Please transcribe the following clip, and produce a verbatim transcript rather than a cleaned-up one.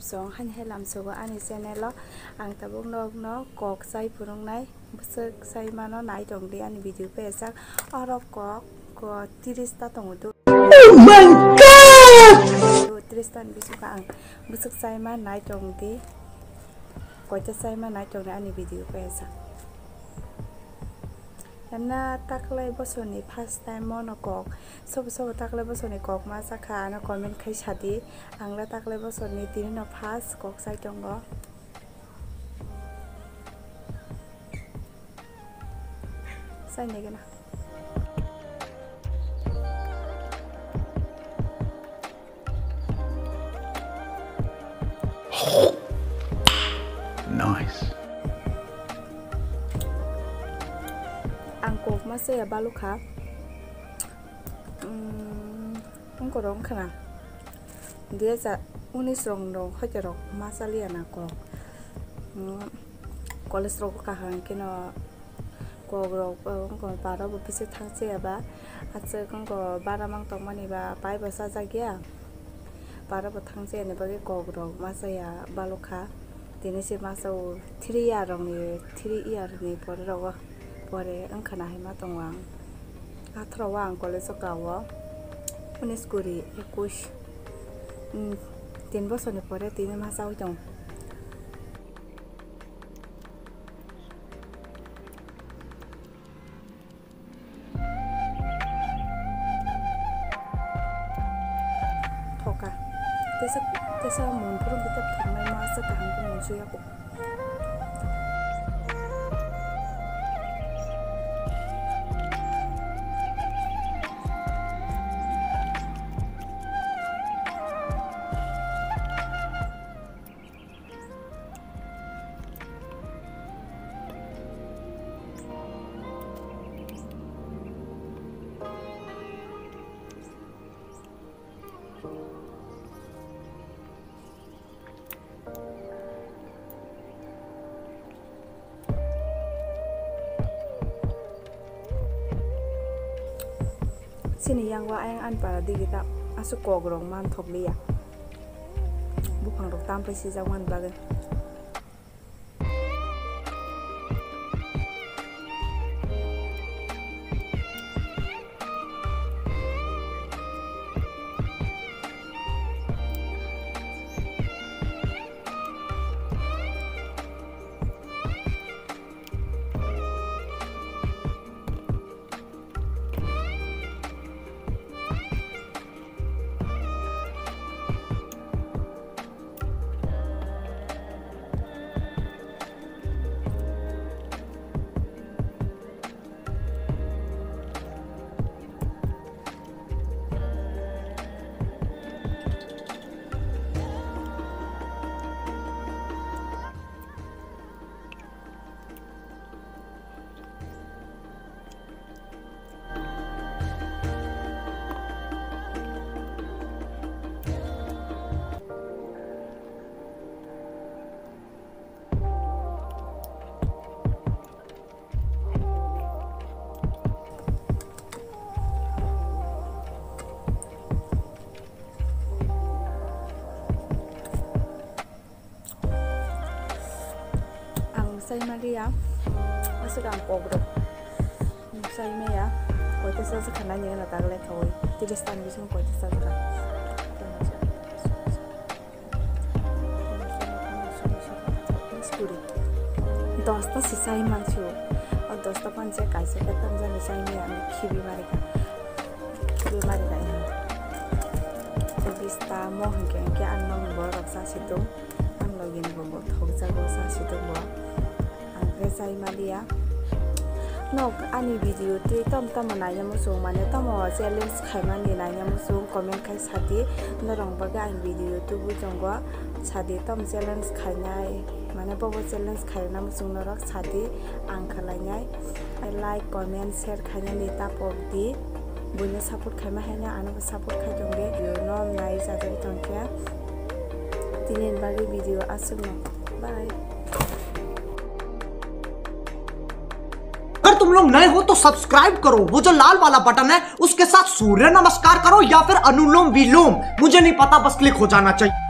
Song hani hai lamsogo ani channel o, ang tabuk nokno kok chai phunuknai, bwswk chai mano nai tongdi ani video page o. Oro kok, kok tiris ta tongo do. Oh my God! Tiris ta ni bisingo ang bwswk chai ma nai tongdi, koita chai ma nai tongdi ani video page o. Hwnna taklai bosorni first time mono kok, sobo sobo taklai bosorni kok ma chakha, ano comment khai sadi. Ang le taklai bosorni tini no first kok chai tongo. Chai nai gana. Nice. Ang kok ma chaya balukha. Mm, wngkha rok wngkha na. Dui hajar unis rok no hoite rok ma chaliya na kok. Mm, college rok kaham khe no Kok rok, eh, wngkha bara bo bisi thang chaya ba. Aswk wngkha bara mang tongmani ba pai bo chajak ya. Bara bo thang chaya ni bagwi kok rok ma chaya balukha. Tini se ma chao three year rok ni, three year ni pore rogo, pore wngkha na hai ma tongo ang. Atharo o ang college o kao. Unis kuri, ekush. Hmm, tin bosor ni pore tini ma chaui tongo. Thoka. Tesa, tesa monporo bwtap thangnaima asa kaham khe mungsuya kho. Chini yango ayang ani para digi ta aswk kok rok manthok liya. Buphang rok tam pai sijak mani bagwi. Ang sai maliya, aswk ang kok rok sai maya, koita sa sa khana ni na tagle khawi, tiris tan bising koita sa sa. Kuri. Dosta si sai mansu. O dosta panche kaisa khe tamjani sai maya, ang khibi marika. Khibi marika. Bista mo hingke hingke ang nong borok sa situ. Ang login bo bo thokjago sa situ bo. Ang khe chai maliya. Nok ani video twi tom tamo naina muchung mane tamo challenge khaimani naina muchung comment khai sadi. Norok bagwi ang video tubui tongo sadi tom challenge khainai mane bobo challenge khaina muchung norok sadi ang khwlainai. Like comment share khainani tapok di. Buino support khaima haino ano bo support khai tongdi. Video no nai jagwi tongkhe. Tini bagwi video aswkno. Bye. अगर तुम लोग नए हो तो सब्सक्राइब करो, वो जो लाल वाला बटन है उसके साथ सूर्य नमस्कार करो या फिर अनुलोम विलोम, मुझे नहीं पता, बस क्लिक हो जाना चाहिए।